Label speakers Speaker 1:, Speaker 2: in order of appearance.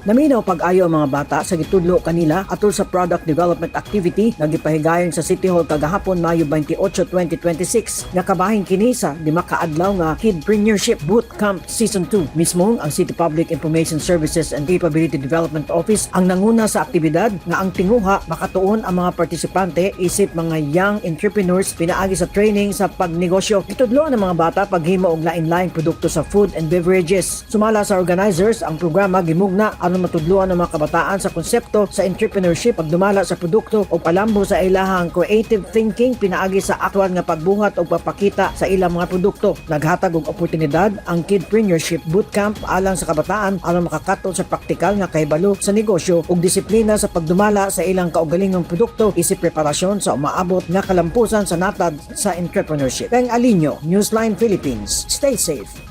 Speaker 1: Naminaw pag-ayo ang mga bata sa gitudlo kanila atol sa product development activity nga gipahigayon sa City Hall kagahapon, Mayo 28, 2026. Nakabahin kini sa 5 ka adlaw nga Kidpreneurship Boot Camp Season 2. Mismo ang City Public Information Services and Capability Development Office ang nanguna sa aktibidad nga ang tinguha makatuon ang mga partisipante isip mga young entrepreneurs pinaagi sa training sa pagnegosyo. Gitudloan ang mga bata paghimo og lain-laing produkto sa food and beverages. Sumala sa organizers, ang programa gimugna aron matudloan ang mga kabataan sa konsepto sa entrepreneurship, pagdumala sa produkto o palambo sa ilahang creative thinking pinaagi sa aktual nga pagbuhat o pagpakita sa ilang mga produkto. Naghatag og oportunidad ang Kidpreneurship Bootcamp alang sa kabataan aron makakaton sa praktikal nga kahibalo sa negosyo ug disiplina sa pagdumala sa ilang kaugalingong produkto isip preparasyon sa umaabot nga kalampusan sa natad sa entrepreneurship. Peng Alinio, Newsline Philippines. Stay safe.